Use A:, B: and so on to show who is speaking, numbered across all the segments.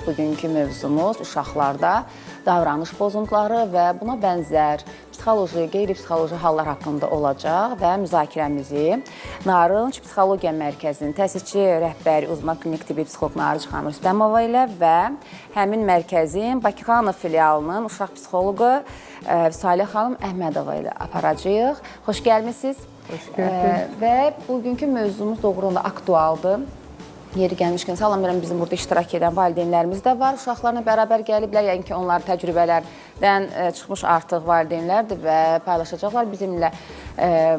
A: Bugünkü mövzumuz uşaqlarda davranış pozuntuları və buna bənzər psixoloji, qeyri-psixoloji hallar haqqında olacaq və müzakirəmizi Narınc Psixologiya Mərkəzinin təsisçi rəhbəri, uzman klinik tibbi psixoloq Narınc xanım Rüstəmova ilə və həmin mərkəzin Bakıxanov filialının uşaq psixoloqu Vüsalə xanım Əhmədova ilə aparacağıq. Xoş gəlmisiniz.
B: Xoş gördük.
A: Və bugünkü mövzumuz doğrudan da aktualdır. Yeri gəlmişkən salam verirəm, bizim burada iştirak edən valideynlərimiz də var. Uşaqlarla bərabər gəliblər. Yəqin ki, onlar təcrübələrdən çıxmış artıq valideynlərdir və paylaşacaqlar bizimlə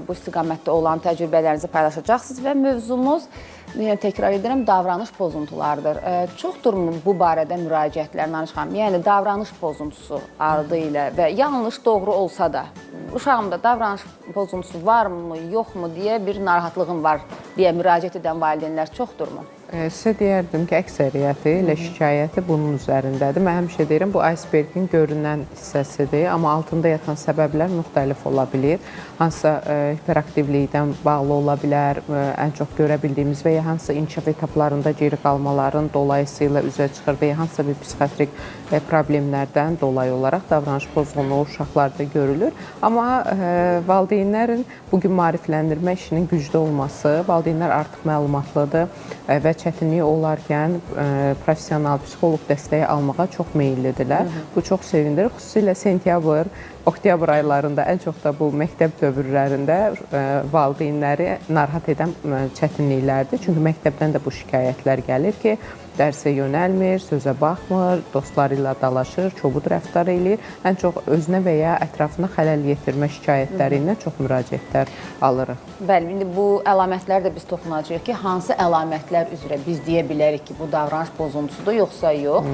A: bu istiqamətdə olan təcrübələrinizi paylaşacaqsınız və mövzumuz, yenə təkrar edirəm, davranış pozuntularıdır. Çoxdurmu bu barədə müraciətlər, Narınc xanım? Yəni davranış pozuntusu adı ilə və yanlış doğru olsa da uşağımda davranış pozuntusu varmı, yoxmu deyə bir narahatlığım var deyə müraciət edən valideynlər çoxdurmu?
B: Sizə deyərdim ki, əksəriyyəti elə şikayəti bunun üzərindədir. Mən həmişə deyirəm, bu icebergin görünən hissəsidir, amma altında yatan səbəblər müxtəlif ola bilir. Hansısa hiperaktivlikdən bağlı ola bilər, ən çox görə bildiyimiz və ya hansısa inkişaf etaplarında geri qalmaların dolayısıyla üzə çıxır və ya hansısa bir psixiatrik problemlərdən dolayı olaraq davranış pozğunluğu uşaqlarda görülür. Amma valideynlərin bugün maarifləndirmə işinin güclü olması, valideynlər artıq məlumatlıdır və çətinlik olarkən professional psixoloq dəstəyi almağa çox meyillidirlər. Bu çox sevindirir. Xüsusilə sentyabr, oktyabr aylarında ən çox da bu məktəb dövrlərində valideynləri narahat edən çətinliklərdir. Çünki məktəbdən də bu şikayətlər gəlir ki, dərsə yönəlmir, sözə baxmır, dostları ilə dalaşır, kobud rəftar eləyir. Ən çox özünə və ya ətrafına xələl yetirmə şikayətləri ilə çox müraciətlər alırıq.
A: Bəli, indi bu əlamətlər də biz toxunacağıq ki, hansı əlamətlər üzrə biz deyə bilərik ki, bu davranış pozuntusudur, yoxsa yox.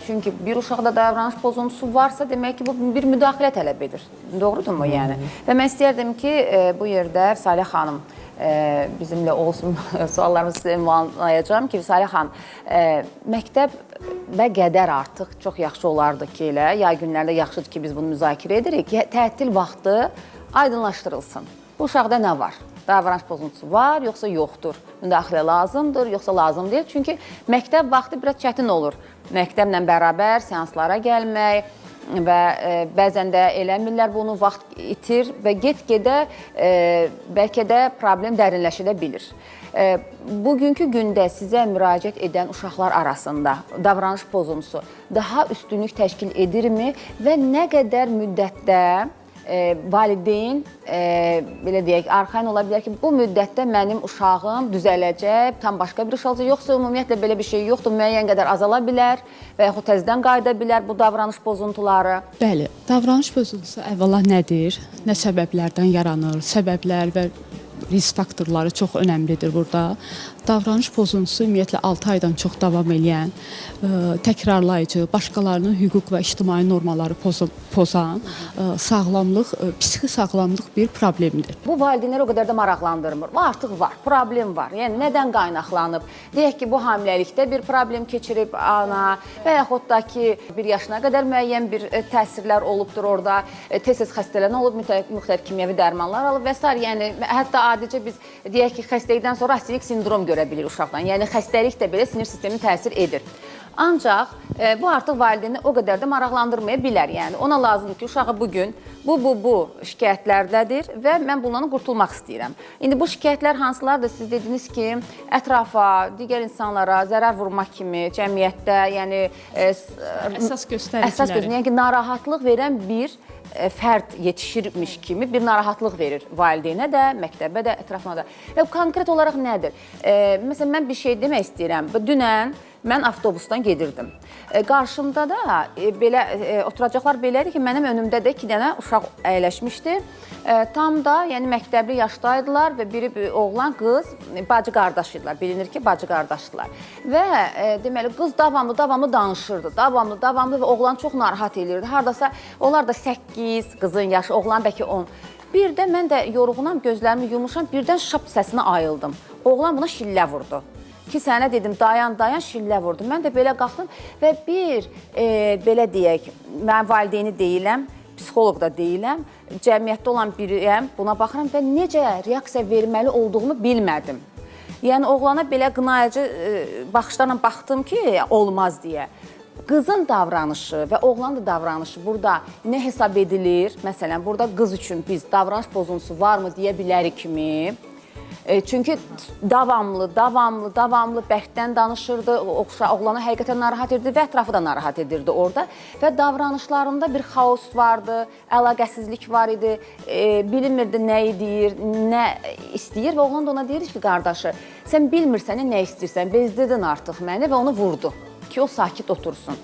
A: Çünki bir uşaqda davranış pozuntusu varsa, demək ki, bu bir müdaxilə tələb edir. Doğrudurmu yəni? Və mən istəyərdim ki, bu yerdə Vüsalə xanım bizimlə olsun, suallarımızı sizə ünvanlayacağam ki, Vüsalə xanım, məktəbə qədər artıq çox yaxşı olardı ki, elə yay günlərində yaxşıdır ki, biz bunu müzakirə edirik ki, tətil vaxtı aydınlaşdırılsın. Bu uşaqda nə var? Davranış pozuntusu var, yoxsa yoxdur? Müdaxilə lazımdır, yoxsa lazım deyil? Çünki məktəb vaxtı biraz çətin olur. Məktəblə bərabər seanslara gəlmək və bəzən də eləmirlər bunu, vaxt itir və get-gedə bəlkə də problem dərinləşə də bilir. Bugünkü gündə sizə müraciət edən uşaqlar arasında davranış pozuntusu daha üstünlük təşkil edirmi və nə qədər müddətdə valideyn, belə deyək, arxayın ola bilər ki, bu müddətdə mənim uşağım düzələcək, tam başqa bir uşaq olacaq, yoxsa ümumiyyətlə belə bir şey yoxdur, müəyyən qədər azala bilər və yaxud təzədən qayıda bilər bu davranış pozuntuları?
C: Bəli, davranış pozuntusu əvvəla nədir, nə səbəblərdən yaranır, səbəblər və risk faktorları çox önəmlidir burada. Davranış pozuntusu ümumiyyətlə 6 aydan çox davam eləyən, təkrarlayıcı, başqalarının hüquq və ictimai normaları pozan, sağlamlıq, psixi sağlamlıq bir problemdir.
A: Bu valideynləri o qədər də maraqlandırmır. Artıq var, problem var. Yəni nədən qaynaqlanıb? Deyək ki, bu hamiləlikdə bir problem keçirib ana və yaxud da ki, bir yaşına qədər müəyyən bir təsirlər olubdur orada, tez-tez xəstələnən olub, müxtəlif kimyəvi dərmanlar alıb və s. Yəni hətta adicə biz deyək ki, xəstəlikdən sonra astenik sindrom görə bilir uşaqdan. Yəni xəstəlik də belə sinir sisteminə təsir edir. Ancaq bu artıq valideyni o qədər də maraqlandırmaya bilər. Yəni ona lazımdır ki, uşağı bugün bu şikayətlərdədir və mən bundan qurtulmaq istəyirəm. İndi bu şikayətlər hansılardır? Siz dediniz ki, ətrafa, digər insanlara zərər vurmaq kimi cəmiyyətdə, yəni
C: əsas göstəriciləri.
A: Əsas göstəriciləri, yəni ki, narahatlıq verən bir fərd yetişirmiş kimi bir narahatlıq verir valideynə də, məktəbə də, ətrafına da. Və konkret olaraq nədir? Məsələn, mən bir şey demək istəyirəm. Dünən mən avtobusdan gedirdim. Qarşımda da belə oturacaqlar belə idi ki, mənim önümdə də 2 dənə uşaq əyləşmişdi. Tam da, yəni məktəbli yaşdaydılar və biri bir oğlan, qız, bacı qardaş idilər. Bilinir ki, bacı qardaşdılar. Və deməli, qız davamlı danışırdı. Davamlı və oğlan çox narahat elirdi. Hardasa onlar da 8, qızın yaşı, oğlan bəlkə 10. Bir də mən də yorğunam, gözlərimi yumuşam, birdən şap səsinə ayıldım. Oğlan buna şillə vurdu. Ki sənə dedim, dayan, dayan, şillə vurdu. Mən də belə qalxdım və bir, belə deyək, mən valideyni deyiləm, psixoloq da deyiləm, cəmiyyətdə olan biriyəm, buna baxıram və necə reaksiya verməli olduğumu bilmədim. Yəni oğlana belə qınayıcı baxışlarla baxdım ki, olmaz deyə. Qızın davranışı və oğlanın da davranışı burada nə hesab edilir? Məsələn, burada qız üçün biz davranış pozuntusu varmı deyə bilərik kimi. Çünki davamlı, davamlı, davamlı bərkdən danışırdı, oğlanı həqiqətən narahat edirdi və ətrafı da narahat edirdi orada. Və davranışlarında bir xaos vardı, əlaqəsizlik var idi, bilinmirdi nəyi deyir, nə istəyir və oğlan da ona deyir ki, qardaşı, sən bilmirsən nə istəyirsən, bezdirdin artıq məni və onu vurdu ki, o sakit otursun.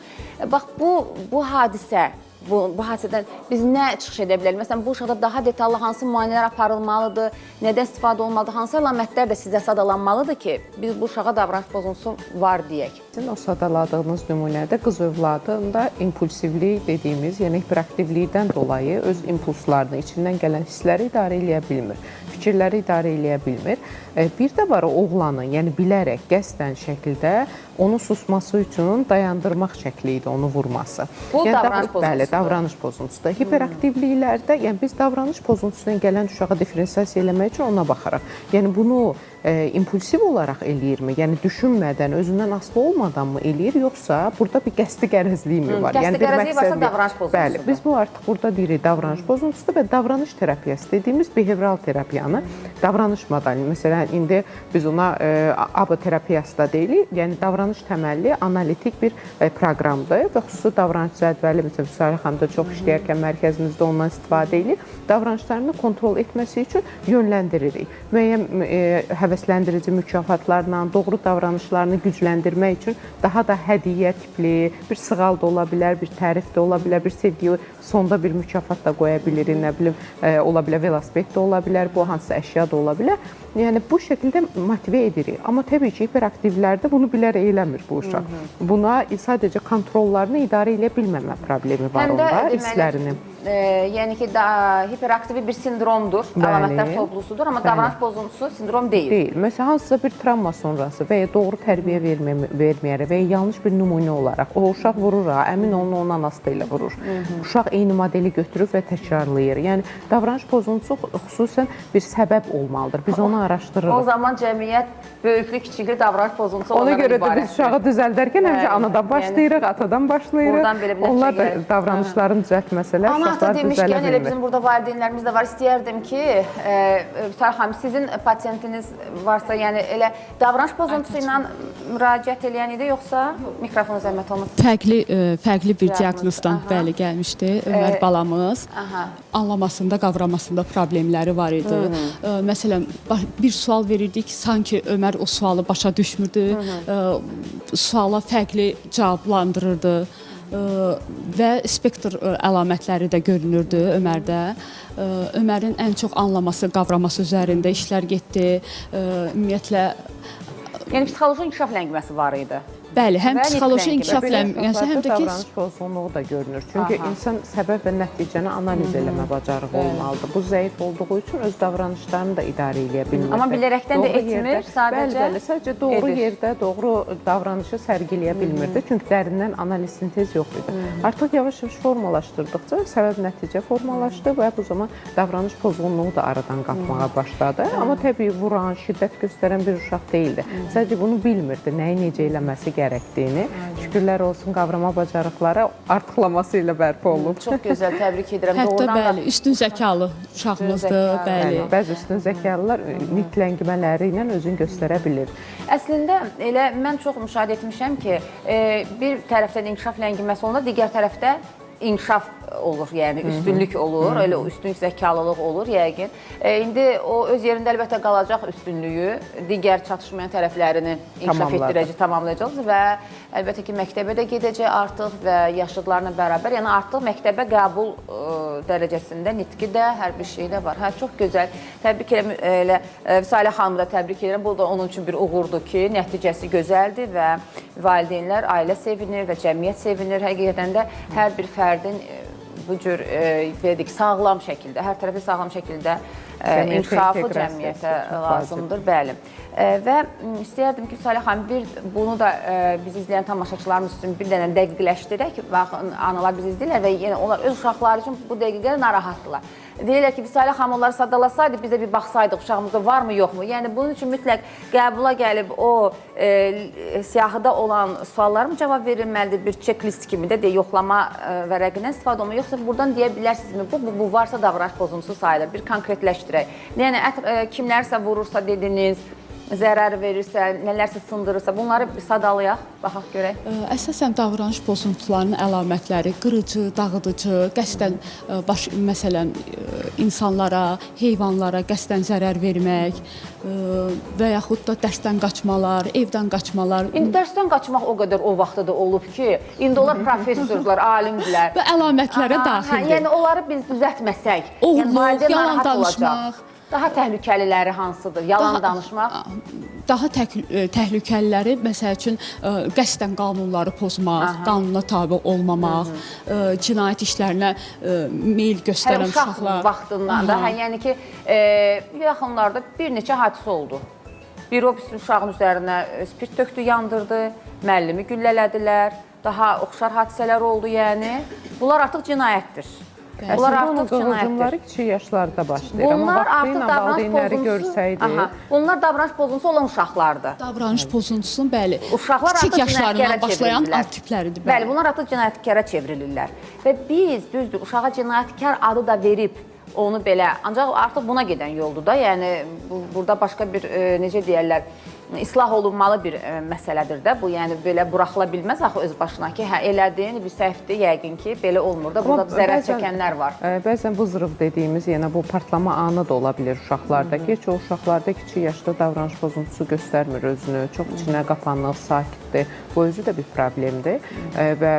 A: Bax, bu hadisə, bu hadisədən biz nə çıxış edə bilərik? Məsələn, bu uşaqda daha detallı hansı müayinələr aparılmalıdır, nədən istifadə olmalıdır, hansı əlamətlər də sizə sadalanmalıdır ki, biz bu uşağa davranış pozuntusu var deyək?
B: Sizin o sadaladığınız nümunədə qız övladında impulsivlik dediyimiz, yəni hiperaktivlikdən dolayı öz impulslarını, içindən gələn hissləri idarə eləyə bilmir, fikirləri idarə eləyə bilmir. Bir də var oğlanın, yəni bilərək, qəsdən şəkildə onun susması üçün dayandırmaq şəkli idi onu vurması.
A: Bu
B: yəni,
A: davranış pozuntusudur.
B: Bəli, davranış pozuntusudur. Hiperaktivliklərdə, yəni biz davranış pozuntusundan gələn uşağa diferensiasiya eləmək üçün ona baxarıq. Yəni bunu impulsiv olaraq eləyirmi? Yəni düşünmədən, özündən asılı olmadan mı eləyir, yoxsa burada bir qəsdi qərəzlik mi var?
A: Qəsdi qərəzlik varsa davranış pozuntusudur.
B: Bəli, biz bu artıq burada deyirik davranış pozuntusudur və davranış terapiyası dediyimiz behavioral terapiyanı, davranış modeli. Məsələn, indi biz ona ABA terapiyası da deyirik. Yəni davranış təməlli analitik bir proqramdır və xüsusi davranış cədvəli, məsələn, Vüsalə xanım da çox işləyərkən mərkəzimizdə ondan istifadə edirik. Davranışlarını kontrol etməsi üçün yönləndiririk. Müəyyən həvəsləndirici mükafatlarla, doğru davranışlarını gücləndirmək üçün daha da hədiyyə tipli bir sığal da ola bilər, bir tərif də ola bilər, bir sevdiyi sonda bir mükafat da qoya bilirik, nə bilim, ola bilər, velosiped də ola bilər, bu hansısa əşya da ola bilər. Yəni bu şəkildə motivə edirik. Amma təbii ki, hiperaktivlərdə bunu bilərək eləmir bu uşaq. Buna sadəcə kontrollarını idarə eləyə bilməmə problemi var
A: Həm də
B: onda,
A: deməli,
B: hisslərini.
A: Yəni ki, hiperaktivi bir sindromdur, əlamətlər toplusudur, amma davranış pozuntusu sindrom deyil.
B: Deyil. Məsələn, hansısa bir travma sonrası və ya doğru tərbiyə verməyərək və ya yanlış bir nümunə olaraq o uşaq vurur ha, əmin olun onun anası da elə vurur. Uşaq eyni modeli götürür və təkrarlayır. Yəni davranış pozuntusu xüsusən bir səbəb olmalıdır. Biz onu araşdırırıq.
A: O zaman cəmiyyət böyüklü, kiçikli davranış pozuntusu
B: Ona
A: olanlara
B: görə də biz
A: ibarətdir.
B: uşağı düzəldərkən həmişə anadan başlayırıq, atadan başlayırıq.
A: Buradan belə bir nəticə
B: Onlar da
A: gəlir.
B: davranışlarını düzəltməsələr,
A: Ana ata
B: uşaqlar
A: demişkən,
B: düzələ
A: elə
B: bilmir.
A: bizim burada valideynlərimiz də var. İstəyərdim ki, Vüsal xanım, sizin pasiyentiniz varsa, yəni elə davranış pozuntusu ilə müraciət eləyən idi, yoxsa mikrofona zəhmət olmasa?
C: Fərqli bir
A: Diaqnoz,
C: diaqnozdan bəli gəlmişdi Ömər balamız. Anlamasında, qavramasında problemləri var idi. Məsələn, bir sual verirdik, sanki Ömər o sualı başa düşmürdü. Suala fərqli cavablandırırdı. Və spektr əlamətləri də görünürdü Ömərdə. Ömərin ən çox anlaması, qavraması üzərində işlər getdi. Ümumiyyətlə
A: Yəni psixoloji inkişaf ləngməsi var idi.
C: Bəli, həm
A: Və
C: psixoloji
A: nitq
C: inkişaf
B: Belə
C: ləngməsi, həm də ki
B: davranış pozğunluğu da görünür. Çünki insan səbəb və nəticəni analiz eləmə bacarığı olmalıdır. Bu zəif olduğu üçün öz davranışlarını da idarə eləyə bilmir.
A: Amma bilərəkdən də etmir, sadəcə
B: Bəli, bəli, sadəcə doğru
A: edir.
B: yerdə doğru davranışı sərgiləyə bilmirdi. Çünki dərindən analiz sintez yox idi. Artıq yavaş-yavaş formalaşdırdıqca səbəb-nəticə formalaşdı və bu zaman davranış pozğunluğu da aradan qalxmağa başladı. Amma təbii vuran, şiddət göstərən bir uşaq deyildi. Sadəcə bunu bilmirdi, nəyi necə eləməsi gərəkdiyini. Şükürlər olsun qavrama bacarıqları artıqlaması ilə bərpa olub.
A: Çox gözəl, təbrik edirəm.
C: Hətta
A: Doğrudan da
C: bəli, üstün zəkalı uşağımızdır,
A: zəkalı.
C: bəli.
B: Bəli, bəzi üstün zəkalılar nitq ləngimələri ilə özünü göstərə bilir.
A: Əslində elə mən çox müşahidə etmişəm ki, bir tərəfdən inkişaf ləngiməsi olanda digər tərəfdə inkişaf olur, yəni üstünlük olur, elə üstün zəkalılıq olur yəqin. İndi o öz yerində əlbəttə qalacaq üstünlüyü, digər çatışmayan tərəflərini inkişaf etdirəcək, tamamlayacaq və əlbəttə ki, məktəbə də gedəcək artıq və yaşıdlarla bərabər, yəni artıq məktəbə qəbul dərəcəsində nitqi də, hər bir şey də var. Hə, çox gözəl. Təbrik edirəm elə Vüsalə xanımı da təbrik edirəm. Bu da onun üçün bir uğurdur ki, nəticəsi gözəldir və valideynlər, ailə sevinir və cəmiyyət sevinir. Həqiqətən də hər bir fərdin bu cür belə deyək, sağlam şəkildə, hər tərəfli sağlam şəkildə İnkişafı cəmiyyətə lazımdır, bəli. Və istəyərdim ki, Salih xanım, bir bunu da bizi izləyən tamaşaçılarımız üçün bir dənə dəqiqləşdirək. Baxın, analar bizi izləyirlər və yenə onlar öz uşaqları üçün bu dəqiqə narahatdırlar. Deyirlər ki, Salih xanım onları sadalasaydı, biz də bir baxsaydıq uşağımızda varmı, yoxmu? Yəni bunun üçün mütləq qəbula gəlib o siyahıda olan suallara mı cavab verilməlidir? Bir checklist kimi də deyə yoxlama vərəqindən istifadə olunmalı. Yoxsa buradan deyə bilərsinizmi? Bu varsa davranış pozuntusu sayılır. Bir konkretləşdirək. Yəni kimlərsə vurursa dediniz, zərər verirsə, nələrsə sındırırsa, bunları sadalayaq, baxaq görək.
C: Əsasən davranış pozuntularının əlamətləri qırıcı, dağıdıcı, qəsdən məsələn insanlara, heyvanlara qəsdən zərər vermək və yaxud da dərsdən qaçmalar, evdən qaçmalar.
A: İndi dərsdən qaçmaq o qədər o vaxtda da olub ki, indi onlar professordular, alimdilər.
C: Bu əlamətlərə daxildir.
A: Yəni onları biz düzəltməsək,
C: oğurluq, yalan danışmaq.
A: Daha təhlükəliləri hansıdır? Yalan danışmaq?
C: Daha təhlükəliləri, məsəl üçün, qəsdən qanunları pozmaq, qanuna tabe olmamaq, cinayət işlərinə meyl göstərən uşaqlar.
A: Uşaq vaxtından da, yəni ki, yaxınlarda bir neçə hadisə oldu. Bir o uşağın üzərinə spirt tökdü, yandırdı, müəllimi güllələdilər, daha oxşar hadisələr oldu yəni. Bunlar artıq cinayətdir.
B: Bunlar artıq cinayətdir. Kiçik yaşlarda başlayır. Bunlar artıq davranış pozuntusu,
A: bunlar davranış pozuntusu olan uşaqlardır.
C: Davranış pozuntusunun, bəli,
A: uşaqlar
C: kiçik yaşlarından başlayan alt tipləridir.
A: Bəli, bunlar artıq cinayətkara çevrilirlər. Və biz, düzdür, uşağa cinayətkar adı da verib onu belə, ancaq artıq buna gedən yoldur da, yəni burada başqa bir, necə deyərlər, islah olunmalı bir məsələdir də bu, yəni belə buraxıla bilməz axı öz başına ki, hə elədin, bir səhvdir, yəqin ki, belə olmur da, burada zərər çəkənlər var.
B: Bəzən bu zırıq dediyimiz, yəni bu partlama anı da ola bilir uşaqlarda ki, çox uşaqlarda kiçik yaşda davranış pozuntusu göstərmir özünü, çox içinə qapanıq, sakitdir. Bu özü də bir problemdir və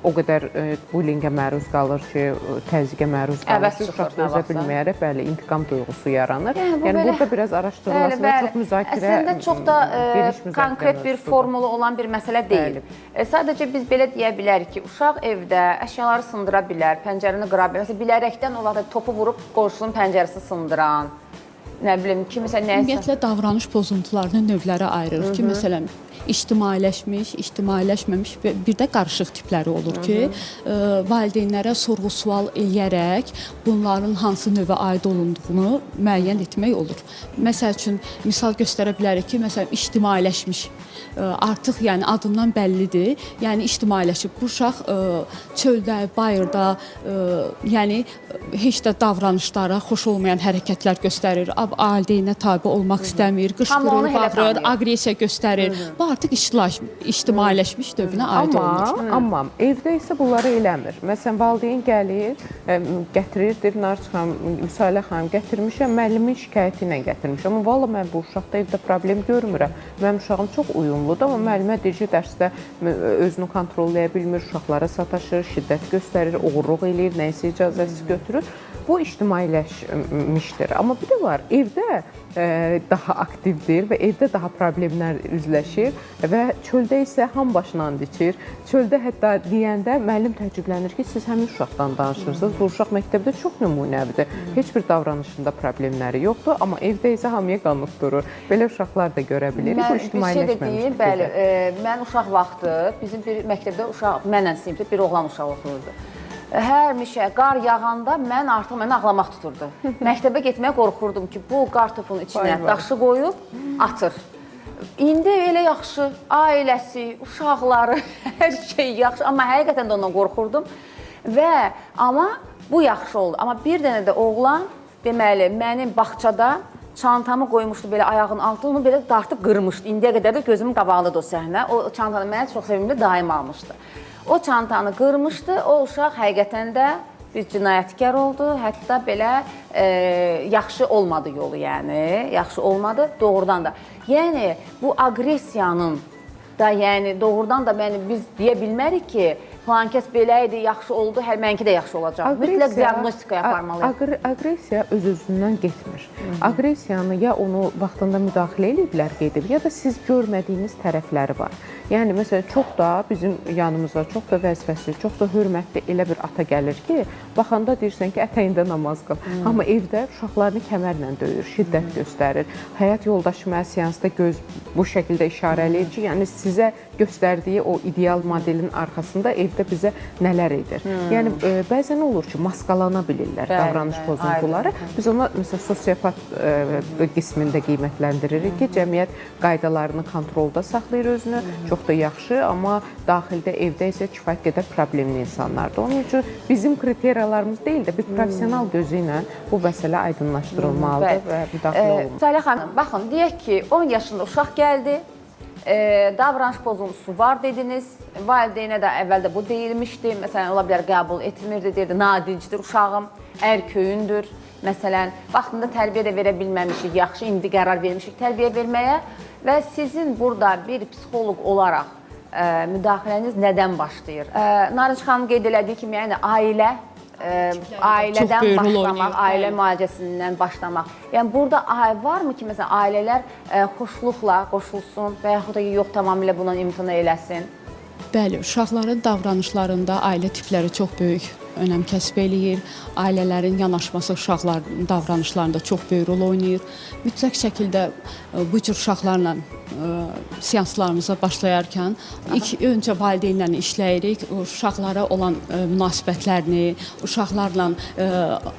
B: o qədər bullyingə məruz qalır ki, təzyiqə məruz qalır ki, uşaq dözə bilməyərək, bəli, intiqam duyğusu yaranır. Yəni burada biraz araşdırılması və çox müzakirə.
A: Əslində çox da konkret bir formulu olan bir məsələ deyil. Sadəcə biz belə deyə bilərik ki, uşaq evdə əşyaları sındıra bilər, pəncərəni qıra bilər. Məsələn, bilərəkdən o vaxt topu vurub qonşunun pəncərəsini sındıran, nə bilim, kimisə nəyisə.
C: Ümumiyyətlə, davranış pozuntularını növlərə ayırır ki, məsələn, ictimailəşmiş, ictimailəşməmiş və bir də qarışıq tipləri olur ki, valideynlərə sorğu-sual eləyərək bunların hansı növə aid olunduğunu müəyyən etmək olur. Məsəl üçün, misal göstərə bilərik ki, məsələn, ictimailəşmiş, artıq yəni adından bəllidir, yəni ictimailəşib. Bu uşaq çöldə, bayırda, yəni heç də davranışlara xoş olmayan hərəkətlər göstərir, valideynə tabe olmaq istəmir, qışqırır, bağırır, aqressiya göstərir. Bu artıq ictimailəşmiş dövrünə aid olunur.
B: Amma evdə isə bunları eləmir. Məsələn, valideyn gəlir, gətirir, deyir, Narç xanım, Vüsalə xanım gətirmişəm, müəllimin şikayəti ilə gətirmişəm. Amma vallah mən bu uşaqda evdə problem görmürəm. Mənim uşağım çox uyumludur, amma müəllimə deyir ki, dərsdə özünü kontrollaya bilmir, uşaqlara sataşır, şiddət göstərir, oğurluq eləyir, nəyisə icazəsiz götürür. Bu ictimailəşmişdir. Amma bir də var, evdə daha aktivdir və evdə daha problemlər üzləşir və çöldə isə ham başına and içir. Çöldə hətta deyəndə müəllim təəccüblənir ki, siz həmin uşaqdan danışırsınız. Bu uşaq məktəbdə çox nümunəvidir. Heç bir davranışında problemləri yoxdur, amma evdə isə hamıya qan utdurur. Belə uşaqlar da görə bilirik. Bu ictimailəşməmişdir.
A: Bəli, mən uşaq vaxtı bizim bir məktəbdə uşaq, mənlə sinifdə bir oğlan uşağı oxuyurdu. Həmişə qar yağanda mən artıq məni ağlamaq tuturdu. Məktəbə getməyə qorxurdum ki, bu qar topunun içinə daşı qoyub atır. İndi elə yaxşı, ailəsi, uşaqları, hər şey yaxşı. Amma həqiqətən də ondan qorxurdum. Və amma bu yaxşı oldu. Amma bir dənə də oğlan, deməli, mənim bağçada çantamı qoymuşdu belə ayağının altına, onu belə dartıb qırmışdı. İndiyə qədər də gözümün qabağındadır o səhnə. O çantanı mənə çox sevimli daim almışdı. O çantanı qırmışdı, o uşaq həqiqətən də bir cinayətkar oldu, hətta belə yaxşı olmadı yolu, yəni, yaxşı olmadı doğrudan da. Yəni, bu aqressiyanın da, yəni, doğrudan da biz deyə bilmərik ki, Filan kəs belə idi, yaxşı oldu, hər mənimki də yaxşı olacaq. Mütləq diaqnostika aparmalıyıq.
B: Aqressiya öz-özündən getmir. Aqressiyanı ya onu vaxtında müdaxilə eləyiblər gedib, ya da siz görmədiyiniz tərəfləri var. Yəni məsələn çox da bizim yanımıza çox da vəzifəsi, çox da hörmətli elə bir ata gəlir ki, baxanda deyirsən ki, ətəyində namaz qıl. Amma evdə uşaqlarını kəmərlə döyür, şiddət göstərir. Həyat yoldaşı mənə seansda göz bu şəkildə işarə eləyir ki, yəni sizə göstərdiyi o ideal modelin arxasında evdə bizə nələr edir. Yəni bəzən olur ki, maskalana bilirlər davranış pozuntuları. Biz ona məsələn sosiopat qismində qiymətləndiririk ki, cəmiyyət qaydalarını kontrolda saxlayır özünü, çox da yaxşı, amma daxildə evdə isə kifayət qədər problemli insanlardır. Onun üçün bizim kriteriyalarımız deyil də bir professional gözü ilə bu məsələ aydınlaşdırılmalıdır və müdaxilə olunmalıdır.
A: Salih xanım, baxın, deyək ki, 10 yaşında uşaq gəldi, davranış pozuntusu var dediniz, valideynə də əvvəldə bu deyilmişdi, məsələn, ola bilər qəbul etmirdi, deyirdi, nadincdir uşağım, ərköyündür, məsələn, vaxtında tərbiyə də verə bilməmişik, yaxşı, indi qərar vermişik tərbiyə verməyə və sizin burada bir psixoloq olaraq müdaxiləniz nədən başlayır? Narınc xanım qeyd elədiyi kimi, yəni ailə, ailədən başlamaq, ailə müalicəsindən başlamaq. Yəni burada varmı ki, məsələn, ailələr xoşluqla qoşulsun və yaxud da ki, yox, tamamilə buna imtina eləsin?
C: Bəli, uşaqların davranışlarında ailə tipləri çox böyük önəm kəsb eləyir. Ailələrin yanaşması uşaqların davranışlarında çox böyük rol oynayır. Mütləq şəkildə bu cür uşaqlarla seanslarımıza başlayarkən ilk öncə valideynlərlə işləyirik. Uşaqlara olan münasibətlərini, uşaqlarla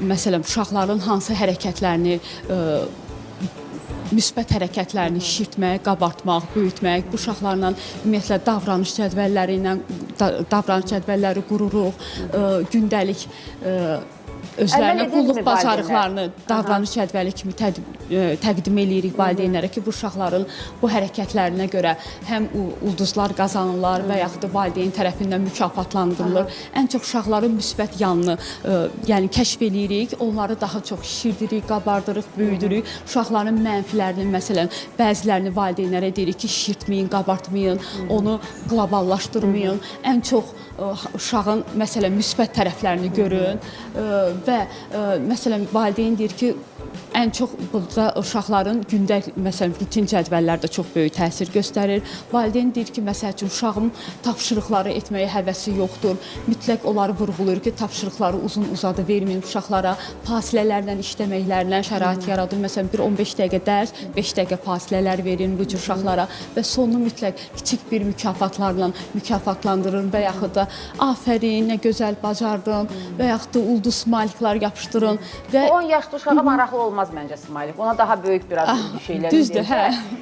C: məsələn, uşaqların hansı hərəkətlərini müsbət hərəkətlərini şişirtmək, qabartmaq, böyütmək, bu uşaqlarla ümumiyyətlə davranış cədvəlləri ilə davranış cədvəlləri qururuq, gündəlik özlərinə qulluq bacarıqlarını davranış cədvəli kimi təqdim eləyirik valideynlərə ki, bu uşaqların bu hərəkətlərinə görə həm ulduzlar qazanırlar və yaxud da valideyn tərəfindən mükafatlandırılır. Ən çox uşaqların müsbət yanını yəni kəşf eləyirik, onları daha çox şişirdirik, qabardırıq, böyüdürük. Uşaqların mənfilərini, məsələn, bəzilərini valideynlərə deyirik ki, şişirtməyin, qabartmayın, onu qloballaşdırmayın. Ən çox uşağın, məsələn, müsbət tərəflərini görün və məsələn, valideyn deyir ki, ən çox burada uşaqların gündəlik, məsələn, rutin cədvəllərdə çox böyük təsir göstərir. Valideyn deyir ki, məsəl üçün, uşağım tapşırıqları etməyə həvəsi yoxdur. Mütləq onları vurğulayır ki, tapşırıqları uzun-uzadı verməyin uşaqlara, fasilələrlə işləməklərlə şərait yaradın. Məsələn, bir 15 dəqiqə dərs, 5 dəqiqə fasilələr verin bu cür uşaqlara və sonunu mütləq kiçik bir mükafatlarla mükafatlandırın və yaxud da afərin, nə gözəl bacardın və yaxud da ulduz smayliklar yapışdırın. Və
A: 10 yaşlı uşağa maraqlı olmaz məncə smaylik. Ona daha böyük biraz şeylər.
C: Düzdür, hə.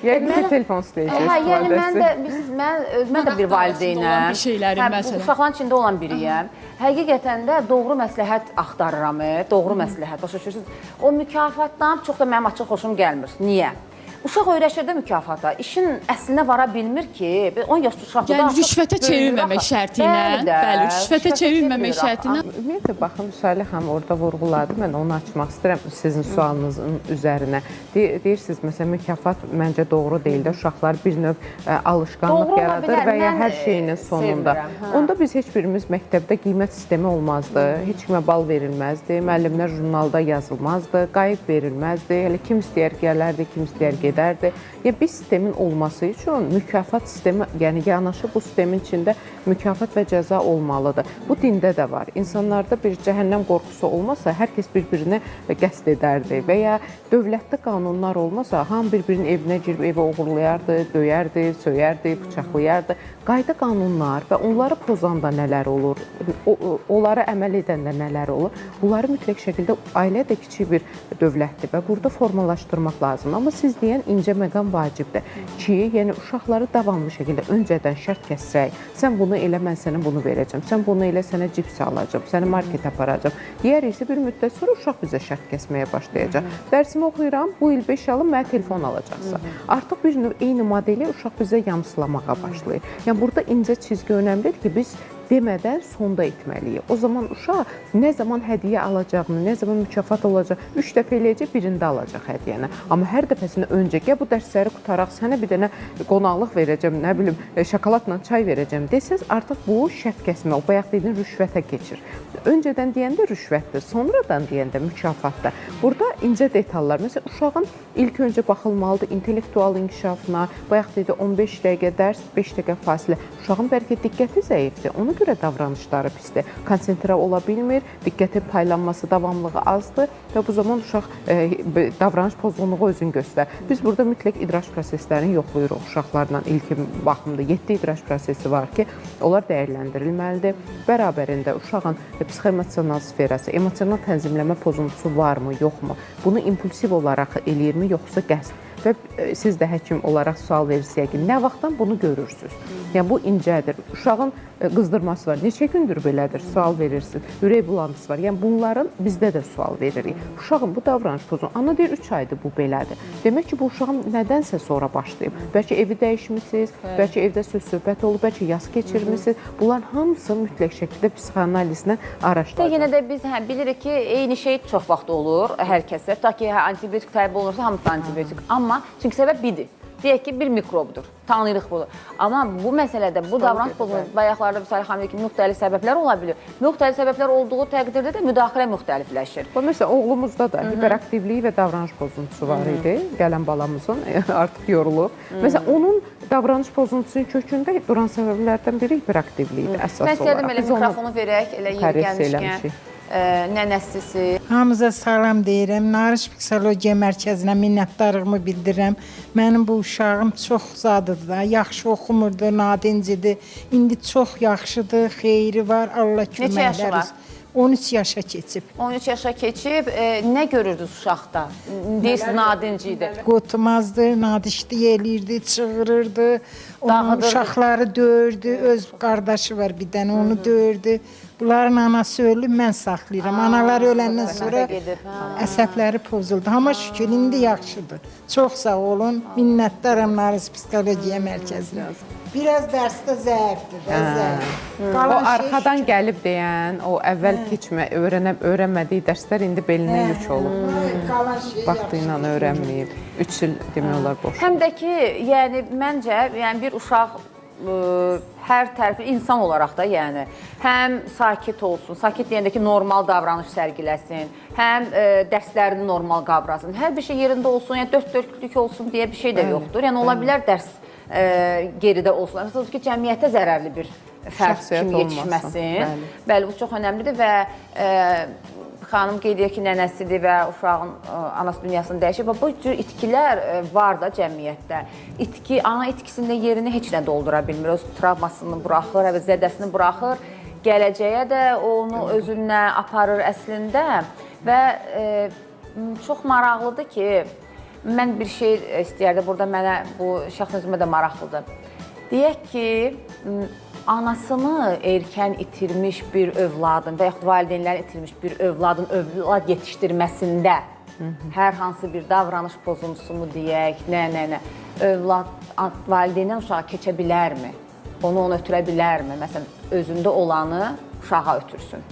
B: Yəqin ki, telefon istəyəcək.
A: Hə, yəni mən də, bilirsiniz, mən də bir valideynəm.
C: Bir şeylərin, məsələn.
A: Uşaqların içində olan biriyəm. Həqiqətən də doğru məsləhət axtarıram, doğru məsləhət, başa düşürsünüz. O mükafatdan çox da mənim açıq xoşum gəlmir. Niyə? Uşaq öyrəşir də mükafata. İşin əslinə vara bilmir ki, 10 yaşlı uşaq.
C: Yəni rüşvətə çevirməmək şərti ilə, bəli, rüşvətə çevirməmək şərti ilə.
B: Ümumiyyətlə baxın, Salih xanım orada vurğuladı. Mən onu açmaq istəyirəm sizin sualınızın üzərinə. Deyirsiniz, məsələn, mükafat məncə doğru deyil də, uşaqlar bir növ alışqanlıq yaradır və ya hər şeyinin sonunda. Onda biz heç birimiz məktəbdə qiymət sistemi olmazdı, heç kimə bal verilməzdi, müəllimlər jurnalda yazılmazdı, qayıb verilməzdi. Hələ kim istəyər gələrdi, kim istəyər gedərdi. Yəni, bir sistemin olması üçün mükafat sistemi, yəni yanaşı bu sistemin içində mükafat və cəza olmalıdır. Bu dində də var. İnsanlarda bir cəhənnəm qorxusu olmasa, hər kəs bir-birinə qəsd edərdi və ya dövlətdə qanunlar olmasa, hamı bir-birinin evinə girib evə oğurlayardı, döyərdi, söyərdi, bıçaqlayardı. Qayda qanunlar və onları pozanda nələr olur, onlara əməl edəndə nələr olur, bunları mütləq şəkildə ailə də kiçik bir dövlətdir və burada formalaşdırmaq lazımdır. Amma siz deyən incə məqam vacibdir ki, yəni uşaqları davamlı şəkildə öncədən şərt kəssək, sən bunu elə, mən sənə bunu verəcəm, sən bunu elə, sənə cips alacam, səni marketə aparacam. Deyər isə bir müddət sonra uşaq bizə şərt kəsməyə başlayacaq. Dərsimi oxuyuram, bu il 5 alım, mənə telefon alacaqsan. Artıq bir növ eyni modeli uşaq bizə yamsılamağa başlayır. Yəni burada incə çizgi önəmlidir ki, biz Demədən sonda etməliyik. O zaman uşaq nə zaman hədiyyə alacağını, nə zaman mükafat olacaq, 3 dəfə eləyəcək, birində alacaq hədiyyəni. Amma hər dəfəsində öncə gəl bu dərsləri qutaraq sənə bir dənə qonaqlıq verəcəm, nə bilim, şokoladla çay verəcəm desəz, artıq bu şərt kəsmə, o bayaq dediyin rüşvətə keçir. Öncədən deyəndə rüşvətdir, sonradan deyəndə mükafatdır. Burada incə detallar, məsələn, uşağın ilk öncə baxılmalıdır intellektual inkişafına. Bayaq dedi 15 dəqiqə dərs, 5 dəqiqə fasilə. Uşağın bəlkə diqqəti zəifdir, ona görə davranışları pisdir. Konsentrə ola bilmir, diqqətin paylanması, davamlılığı azdır və bu zaman uşaq davranış pozğunluğu özünü göstərir. Biz burada mütləq idrak proseslərini yoxlayırıq uşaqlarla ilkin baxımda. 7 idrak prosesi var ki, onlar dəyərləndirilməlidir. Bərabərində uşağın psixoemosional sferası, emosional tənzimləmə pozuntusu varmı, yoxmu? Bunu impulsiv olaraq eləyirmi, yoxsa qəsd? Və siz də həkim olaraq sual verirsiniz yəqin, nə vaxtdan bunu görürsüz? Yəni bu incədir. Uşağın qızdırması var. Neçə gündür belədir? Sual verirsiniz. Ürək bulantısı var. Yəni bunların bizdə də sual veririk. Uşağın bu davranış pozuntusu, ana deyir 3 aydır bu belədir. Demək ki, bu uşağın nədənsə sonra başlayıb. Bəlkə evi dəyişmisiniz, bəlkə evdə söz-söhbət olub, bəlkə yas keçirmisiniz. Bunların hamısı mütləq şəkildə psixoanalizlə araşdırılır.
A: Yenə də biz bilirik ki, eyni şey çox vaxt olur hər kəsə. Tutaq ki, antibiotik tələb olunursa, hamısı antibiotik. Amma çünki səbəb birdir. Deyək ki, bir mikrobdur. Tanıyırıq bunu. Amma bu məsələdə, bu davranış pozuntusu, bayaqlarda Salih xanım dedi ki, müxtəlif səbəblər ola bilir. Müxtəlif səbəblər olduğu təqdirdə də müdaxilə müxtəlifləşir.
B: Bu məsələn oğlumuzda da hiperaktivliyi və davranış pozuntusu var idi. Gələn balamızın artıq yorulub. Məsələn onun davranış pozuntusunun kökündə duran səbəblərdən biri hiperaktivlikdir əsas olaraq.
A: Mən istərdim elə mikrofonu verək, elə yeri gəlmişkən. Nənəsisi.
D: Hamıza salam deyirəm. Narış Psixologiya Mərkəzinə minnətdarlığımı bildirirəm. Mənim bu uşağım çox zadıdır da, yaxşı oxumurdu, nadincidir. İndi çox yaxşıdır, xeyri var, Allah köməklər.
A: Neçə yaşı var?
D: 13 yaşa keçib.
A: 13 yaşa keçib. Nə görürdünüz uşaqda? Deyirsiniz, nadinci idi.
D: Qotumazdı, nadişlik eləyirdi, çığırırdı. Onun uşaqları döyürdü, öz qardaşı var bir dənə, onu döyürdü. Bunların anası ölüb, mən saxlayıram. Anaları öləndən sonra əsəbləri pozuldu. Amma şükür, indi yaxşıdır. Çox sağ olun, minnətdaram Narış Psixologiya Mərkəzinə. Biraz dərsdə zəifdir, zəif.
B: O arxadan gəlib deyən, o əvvəl keçmə, öyrənmədiyi dərslər indi belinə yük olub. Vaxtı ilə öyrənməyib. 3 il demək olar boş.
A: Həm də ki, yəni məncə, yəni bir uşaq hər tərəfi insan olaraq da, yəni həm sakit olsun, sakit deyəndə ki, normal davranış sərgiləsin, həm dərslərini normal qavrasın, hər bir şey yerində olsun, yəni dörd-dörtlük olsun deyə bir şey də yoxdur. Yəni ola bilər dərs geridə olsun. Əsas ki, cəmiyyətə zərərli bir fərd kimi yetişməsin. Bəli, bu çox önəmlidir və xanım qeyd edir ki, nənəsidir və uşağın anası dünyasını dəyişir. Bu cür itkilər var da cəmiyyətdə. İtki, ana itkisində yerini heç nə doldura bilmir. Öz travmasını buraxır, zədəsini buraxır. Gələcəyə də onu özünə aparır əslində. Və çox maraqlıdır ki, mən bir şey istəyərdim, burada mənə bu şəxsən özümə də maraqlıdır. Deyək ki, anasını erkən itirmiş bir övladın və yaxud valideynləri itirmiş bir övladın övlad yetişdirməsində hər hansı bir davranış pozuntusu mu deyək, nə, övlad valideyndən uşağa keçə bilərmi? Onu ona ötürə bilərmi? Məsələn, özündə olanı uşağa ötürsün.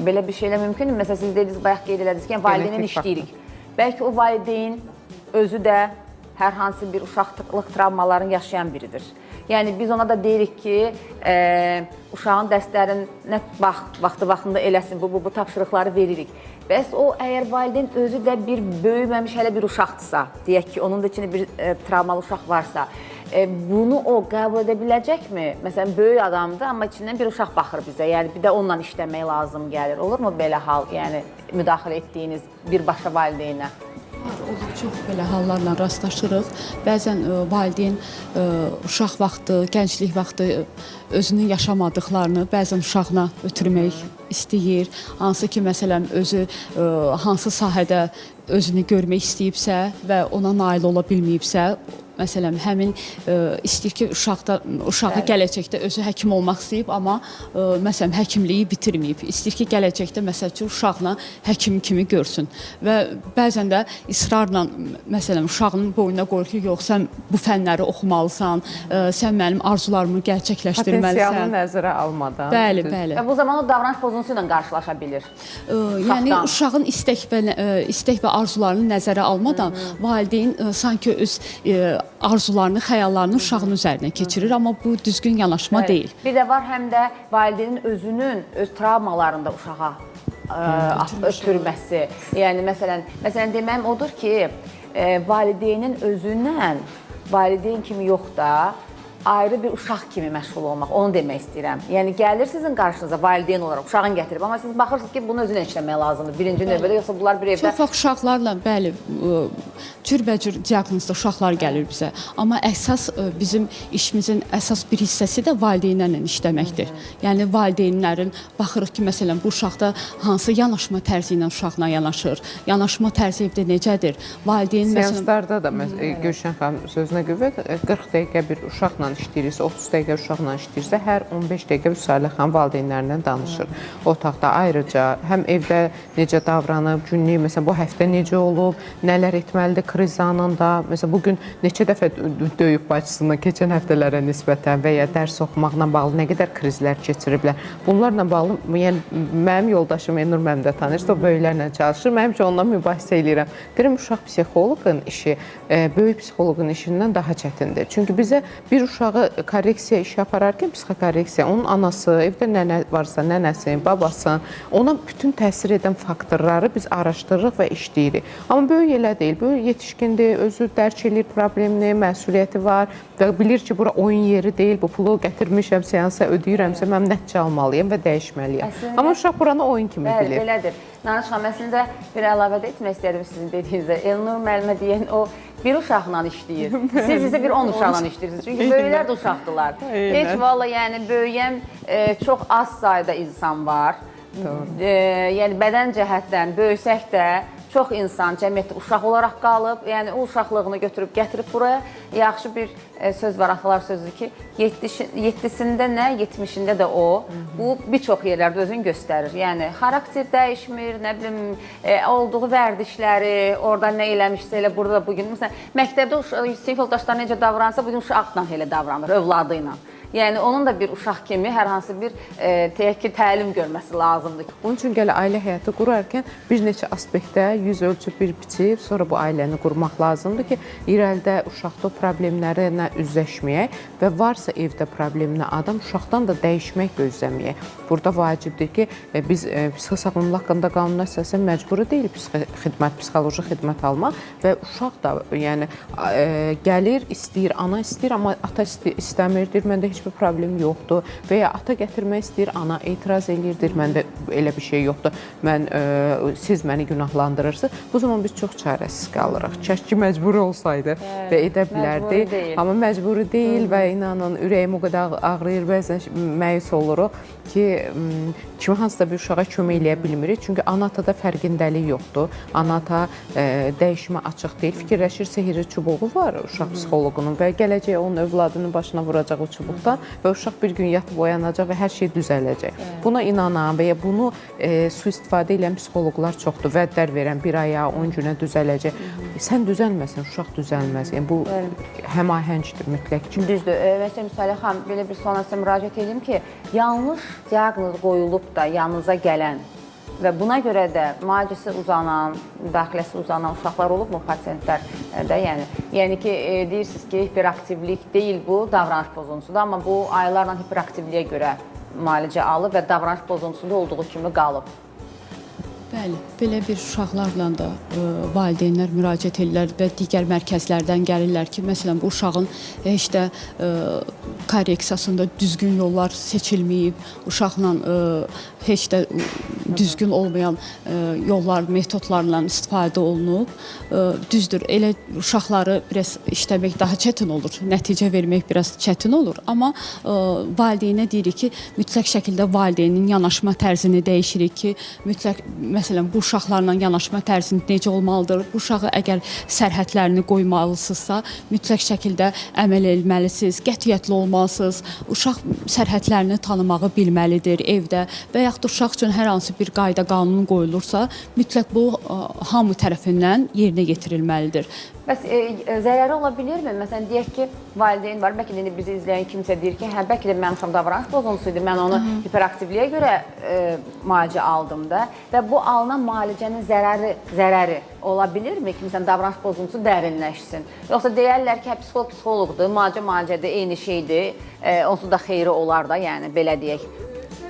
A: Belə bir şeylə mümkündür. Məsələn, siz dediniz, bayaq qeyd elədiniz ki, valideynlə işləyirik. Bəlkə o valideyn özü də hər hansı bir uşaqlıq travmalarını yaşayan biridir. Yəni, biz ona da deyirik ki, uşağın dərslərinə bax, vaxtı-vaxtında eləsin, bu tapşırıqları veririk. Bəs o, əgər valideyn özü də bir böyüməmiş hələ bir uşaqdırsa, deyək ki, onun da içində bir travmalı uşaq varsa, bunu o qəbul edə biləcəkmi? Məsələn, böyük adamdır, amma içindən bir uşaq baxır bizə. Yəni, bir də onunla işləmək lazım gəlir. Olurmu belə hal, yəni müdaxilə etdiyiniz birbaşa valideynə?
C: Olur, çox belə hallarla rastlaşırıq. Bəzən valideyn uşaq vaxtı, gənclik vaxtı özünün yaşamadıqlarını bəzən uşağına ötürmək istəyir. Hansı ki, məsələn, özü hansı sahədə özünü görmək istəyibsə və ona nail ola bilməyibsə, Məsələn, həmin istəyir ki, uşağı gələcəkdə özü həkim olmaq istəyib, amma məsələn, həkimliyi bitirməyib. İstəyir ki, gələcəkdə məsəl üçün uşağına həkim kimi görsün. Və bəzən də israrla məsələn uşağının boynuna qoyur ki, yox, sən bu fənləri oxumalısan, sən mənim arzularımı gerçəkləşdirməlisən.
B: Potensialını nəzərə almadan.
C: Bəli, bəli.
A: Və bu zaman o davranış pozuntusu ilə qarşılaşa bilir.
C: Yəni
A: Uşaqdan.
C: uşağın istək və arzularını nəzərə almadan valideyn sanki öz arzularını, xəyallarını uşağın üzərinə keçirir, amma bu düzgün yanaşma
A: Bəli.
C: deyil.
A: Bir də var həm də valideynin özünün öz travmalarında uşağa ötürməsi. Yəni məsələn deməyim odur ki, valideynin özündən valideyn kimi yox da ayrı bir uşaq kimi məşğul olmaq, onu demək istəyirəm. Yəni gəlir sizin qarşınıza valideyn olaraq uşağın gətirib, amma siz baxırsınız ki, bunu özünə işləmək lazımdır birinci növbədə, yoxsa bunlar bir evdə
C: Çox vaxt uşaqlarla, bəli, cürbəcür diaqnozda uşaqlar gəlir bizə. Amma əsas bizim işimizin əsas bir hissəsi də valideynlərlə işləməkdir. Yəni valideynlərin baxırıq ki, məsələn, bu uşaqda hansı yanaşma tərzi ilə uşaqla yanaşır, yanaşma tərzi evdə necədir? Valideyn məsələn
B: Seanslarda da Gülşən xanım sözünə qüvvət, 40 dəqiqə bir uşaqla işləyirsə, 30 dəqiqə uşaqla işləyirsə, hər 15 dəqiqə Vüsalə xanım valideynlərindən danışır. Otaqda ayrıca həm evdə necə davranıb, günlük məsələn bu həftə necə olub, nələr etməlidir kriz anında, məsələn bu gün neçə dəfə döyüb bacısını keçən həftələrə nisbətən və ya dərs oxumaqla bağlı nə qədər krizlər keçiriblər. Bunlarla bağlı, yəni mənim yoldaşım Elnur müəllim də tanıyır, o böyüklərlə çalışır. Mən həmişə onunla mübahisə eləyirəm. Deyirəm uşaq psixoloqun işi böyük psixoloqun işindən daha çətindir. Çünki bizə bir uşağı korreksiya işi apararkən psixokorreksiya, onun anası, evdə nənə varsa nənəsinin, babasının, ona bütün təsir edən faktorları biz araşdırırıq və işləyirik. Amma böyük elə deyil. Böyük yetişkindir, özü dərk eləyir problemini, məsuliyyəti var və bilir ki, bura oyun yeri deyil, bu pulu gətirmişəm, seansa ödəyirəmsə mən nəticə almalıyam və dəyişməliyəm.
A: Əslində-
B: Amma uşaq buranı oyun kimi
A: Bəli,
B: bilir.
A: belədir. Narış xanım, əslində bir əlavə də etmək istərdim sizin dediyinizə. Elnur müəllimə deyən o bir uşaqla işləyir. Siz isə bir 10 uşaqla işləyirsiniz. Çünki böyüklər də uşaqdılar. Heç valla yəni böyüyən çox az sayda insan var. Yəni bədən cəhətdən böyüsək də çox insan cəmiyyətdə uşaq olaraq qalıb. Yəni o uşaqlığını götürüb gətirib buraya. Yaxşı bir söz var, atalar sözü ki, 7-sində nə, 70-ində də o. Bu bir çox yerlərdə özünü göstərir. Yəni xarakter dəyişmir, nə bilim, olduğu vərdişləri, orada nə eləmişsə elə burada da bu gün. Məsələn, məktəbdə sinif yoldaşları necə davransa, bu gün uşaqla elə davranır, övladı ilə. Yəni onun da bir uşaq kimi hər hansı bir deyək ki, təlim görməsi lazımdır.
B: Onun üçün gələ ailə həyatı qurarkən bir neçə aspektdə yüz ölçüb bir biçib, sonra bu ailəni qurmaq lazımdır ki, irəlidə uşaqda o problemlərlə üzləşməyək və varsa evdə problemli adam uşaqdan da dəyişmək gözləməyək. Burada vacibdir ki, biz psixi sağlamlıq haqqında qanuna əsasən məcburi deyil psixi xidmət, psixoloji xidmət almaq və uşaq da yəni gəlir, istəyir, ana istəyir, amma ata istəmir, deyir, məndə heç bir problem yoxdur və ya ata gətirmək istəyir, ana etiraz eləyir, deyir, məndə elə bir şey yoxdur. Mən siz məni günahlandırırsınız. Bu zaman biz çox çarəsiz qalırıq. Kaş ki məcburi olsaydı və edə bilərdik.
A: Məcburi deyil.
B: Amma məcburi deyil və inanın ürəyim o qədər ağrıyır, bəzən məyus oluruq ki, kimi hansısa bir uşağa kömək eləyə bilmirik. Çünki ana-atada fərqindəlik yoxdur. Ana-ata dəyişimə açıq deyil. Fikirləşir, sehirli çubuğu var uşaq psixoloqunun və gələcək onun övladının başına vuracaq o çubuqdan və uşaq bir gün yatıb oyanacaq və hər şey düzələcək. Buna inanan və ya bunu sui-istifadə edən psixoloqlar çoxdur. Vədlər verən bir aya, 10 günə düzələcək. Sən düzəlməsən, uşaq düzəlməz. Yəni bu həmahəngdir mütləq ki.
A: Düzdür. Məsələn, Müsalə xanım, belə bir sualla sizə müraciət edim ki, yanlış diaqnoz qoyulub da yanınıza gələn və buna görə də müalicəsi uzanan, müdaxiləsi uzanan uşaqlar olubmu pasientlər də? Yəni ki, deyirsiniz ki, hiperaktivlik deyil bu, davranış pozuntusudur, amma bu aylarla hiperaktivliyə görə müalicə alıb və davranış pozuntusunda olduğu kimi qalıb.
C: Bəli, belə bir uşaqlarla da valideynlər müraciət edirlər və digər mərkəzlərdən gəlirlər ki, məsələn, bu uşağın heç də korreksiyasında düzgün yollar seçilməyib, uşaqla heç də Düzgün olmayan yollar, metodlarla istifadə olunub. Düzdür, elə uşaqları biraz işləmək daha çətin olur, nəticə vermək biraz çətin olur, amma valideynə deyirik ki, mütləq şəkildə valideynin yanaşma tərzini dəyişirik ki, mütləq məsələn bu uşaqlarla yanaşma tərzi necə olmalıdır? Bu uşağı əgər sərhədlərini qoymalısınızsa, mütləq şəkildə əməl etməlisiniz, qətiyyətli olmalısınız. Uşaq sərhədlərini tanımağı bilməlidir evdə və yaxud da uşaq üçün hər hansı bir qayda, qanun qoyulursa, mütləq bu hamı tərəfindən yerinə yetirilməlidir.
A: Bəs zərəri ola bilirmi? Məsələn, deyək ki, valideyn var, bəlkə də indi bizi izləyən kimsə deyir ki, hə, bəlkə də mənim uşağım davranış pozuntusu idi, mən onu hiperaktivliyə görə müalicə aldım da və bu alınan müalicənin zərəri ola bilirmi ki, məsələn, davranış pozuntusu dərinləşsin? Yoxsa deyərlər ki, hə, psixoloq psixoloqdur, müalicə müalicədir, eyni şeydir, onsuz da xeyri olar da, yəni belə deyək.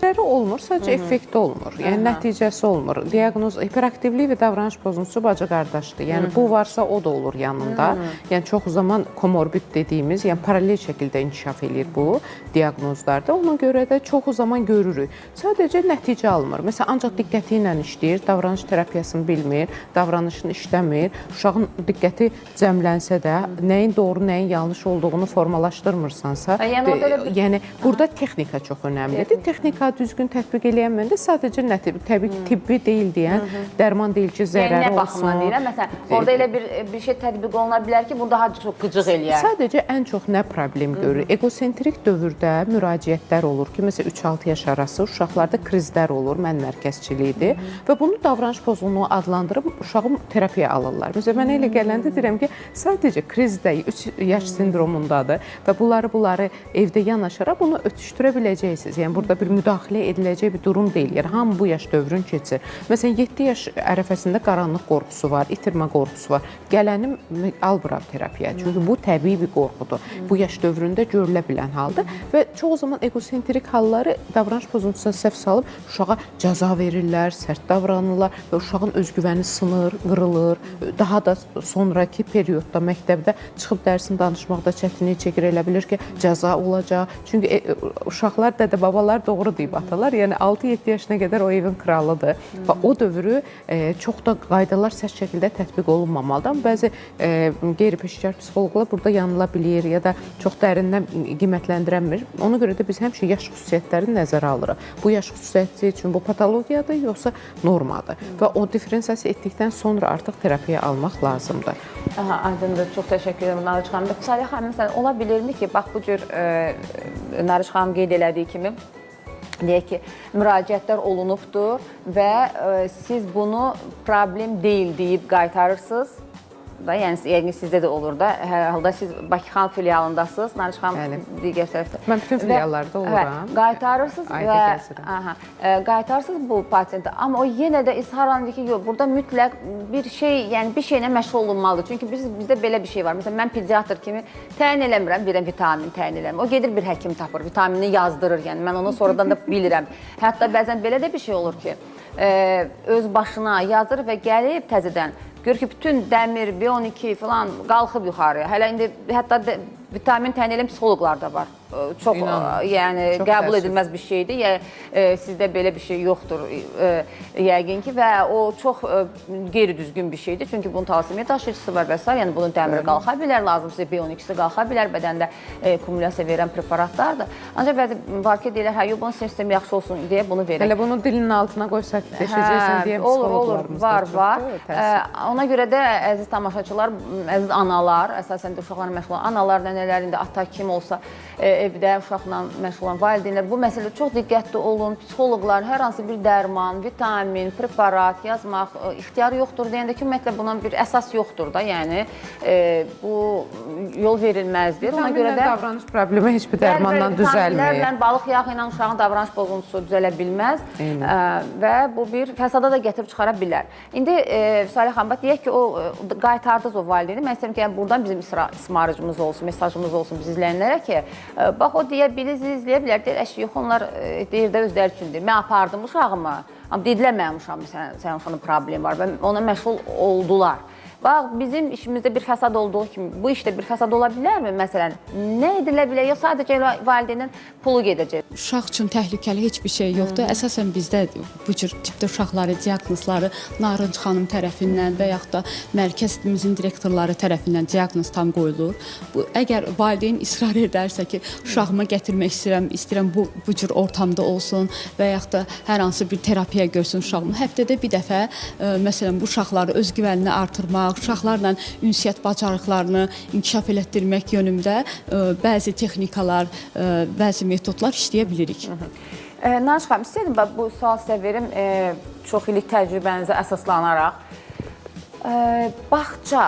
B: Zərəri olmur, sadəcə effekti olmur. Yəni nəticəsi olmur. Diaqnoz hiperaktivlik və davranış pozuntusu bacı-qardaşdır. Yəni bu varsa o da olur yanında. Yəni çox zaman komorbid dediyimiz, yəni paralel şəkildə inkişaf eləyir bu diaqnozlarda. Ona görə də çoxu zaman görürük. Sadəcə nəticə almır. Məsələn, ancaq diqqəti ilə işləyir, davranış terapiyasını bilmir, davranışını işləmir. Uşağın diqqəti cəmlənsə də, nəyin doğru, nəyin yanlış olduğunu formalaşdırmırsansa,
A: Yəni orada elə bir-
B: yəni burada texnika çox önəmlidir. Texnika düzgün tətbiq eləyənməndə sadəcə təbii ki, tibbi deyil deyən, dərman deyil ki,
A: Yəni
B: zərəri
A: nə baxımdan
B: olsun.
A: deyirəm? Məsələn, orada elə bir şey tətbiq oluna bilər ki, bu daha çox qıcıq eləyər.
B: Sadəcə ən çox nə problem görür? Egosentrik dövrdə müraciətlər olur ki, məsələn 3-6 yaş arası uşaqlarda krizlər olur, mən mərkəzçiliyidir və bunu davranış pozğunluğu adlandırıb uşağı terapiyaya alırlar. Məsələn, mənə elə gələndə deyirəm ki, sadəcə krizdə 3 yaş sindromundadır və bunları evdə yanaşaraq bunu ötüşdürə biləcəksiniz. Yəni burada bir müdaxilə ediləcək bir durum deyil. Yəni hamı bu yaş dövrünü keçir. Məsələn, 7 yaş ərəfəsində qaranlıq qorxusu var, itirmə qorxusu var. Gələni al bura terapiyaya. Çünki bu təbii bir qorxudur. Bu yaş dövründə görülə bilən haldır və çox zaman egosentrik halları davranış pozuntusuna səhv salıb uşağa cəza verirlər, sərt davranırlar və uşağın özgüvəni sınır, qırılır. Daha da sonrakı periodda məktəbdə çıxıb dərsini danışmaqda çətinlik çəkir, elə bilir ki, cəza olacaq. Çünki uşaqlar, dədə-babalar doğru deyib atalar. Yəni 6-7 yaşına qədər o evin kralıdır və o dövrü çox da qaydalar sərt şəkildə tətbiq olunmamalıdır. Amma bəzi qeyri-peşəkar psixoloqlar burada yanıla bilir ya da çox dərindən qiymətləndirəmir. Ona görə də biz həmişə yaş xüsusiyyətlərini nəzərə alırıq. Bu yaş xüsusiyyəti üçün bu patologiyadır yoxsa normadır? Və o diferensiasiya etdikdən sonra artıq terapiya almaq lazımdır.
A: Aha, aydındır. Çox təşəkkür edirəm Narıc xanım. Salih xanım, məsələn, ola bilirmi ki, bax bu cür Narıc xanım qeyd elədiyi kimi, deyək ki, müraciətlər olunubdur və siz bunu problem deyil deyib qaytarırsınız. Da, yəni yəqin sizdə də olur da. Hər halda siz Bakıxan filialındasınız, Narıc xanım digər tərəfdə.
B: Mən bütün filiallarda oluram.
A: Qaytarırsınız və qaytarırsınız bu pasiyenti. Amma o yenə də ishar edir ki, yox, burada mütləq bir şey, yəni bir şeylə məşğul olunmalıdır. Çünki bizdə belə bir şey var. Məsələn, mən pediatr kimi təyin eləmirəm, bir vitamin təyin eləmirəm. O gedir bir həkim tapır, vitamini yazdırır. Yəni mən onu sonradan da bilirəm. Hətta bəzən belə də bir şey olur ki, öz başına yazır və gəlib təzədən görür ki, bütün dəmir, B12 falan qalxıb yuxarıya. Hələ indi hətta vitamin təyin edən psixoloqlar da var. Çox yəni
B: çox
A: qəbul edilməz bir şeydir. Yəni sizdə belə bir şey yoxdur yəqin ki və o çox qeyri-düzgün bir şeydir. Çünki bunun talasemiya daşıyıcısı var və s. Yəni bunun dəmiri qalxa bilər, lazımsa B12-si qalxa bilər, bədəndə kumulyasiya verən preparatlardır. Ancaq bəzi var ki, deyirlər, hə, yox, bunun sistemi yaxşı olsun deyə bunu verək.
B: Hələ bunu dilinin altına qoy sakitləşəcəksən deyə psixoloqlarımız
A: da çoxdur. Var. Ona görə də əziz tamaşaçılar, əziz analar, əsasən də uşaqlarla məşğul olan analar, nənələr, indi ata kim olsa evdə uşaqla məşğul olan valideynlər bu məsələdə çox diqqətli olun. Psixoloqlar hər hansı bir dərman, vitamin, preparat yazmaq ixtiyarı yoxdur deyəndə ki, ümumiyyətlə buna bir əsas yoxdur da, yəni bu yol verilməzdir.
B: Ona görə də davranış problemi heç bir dərmanla düzəlmir.
A: Vitaminlərlə, balıq yağı ilə uşağın davranış pozuntusu düzələ bilməz və bu bir fəsada da gətirib çıxara bilər. İndi Salih xanım, bax deyək ki, o qaytardınız o valideyni. Mən istəyirəm ki, yəni buradan bizim ismarıcımız olsun, mesajımız olsun biz izləyənlərə ki, bax o deyə bilir, izləyə bilər, deyir, əşi, yox, onlar deyir də özləri üçündür. Mən apardım uşağımı, amma dedilər mənim uşağım, sənin uşağının problemi var və ona məşğul oldular. Bax, bizim işimizdə bir fəsad olduğu kimi bu işdə bir fəsad ola bilərmi? Məsələn, nə edilə bilər? Yox, sadəcə elə valideynin pulu gedəcək.
C: Uşaq üçün təhlükəli heç bir şey yoxdur. Əsasən bizdə bu cür tipdə uşaqları, diaqnozları Narınc xanım tərəfindən və yaxud da mərkəzimizin direktorları tərəfindən diaqnoz tam qoyulur. Bu əgər valideyn israr edərsə ki, uşağımı gətirmək istəyirəm, istəyirəm bu cür ortamda olsun və yaxud da hər hansı bir terapiya görsün uşağımı. Həftədə bir dəfə məsələn bu uşaqları özgüvənini artırmaq, uşaqlarla ünsiyyət bacarıqlarını inkişaf elətdirmək yönündə bəzi texnikalar, bəzi metodlar işləyə bilirik.
A: Narınc xanım, istəyirdim bax, bu sual sizə verim, çox illik təcrübənizə əsaslanaraq. Bağça,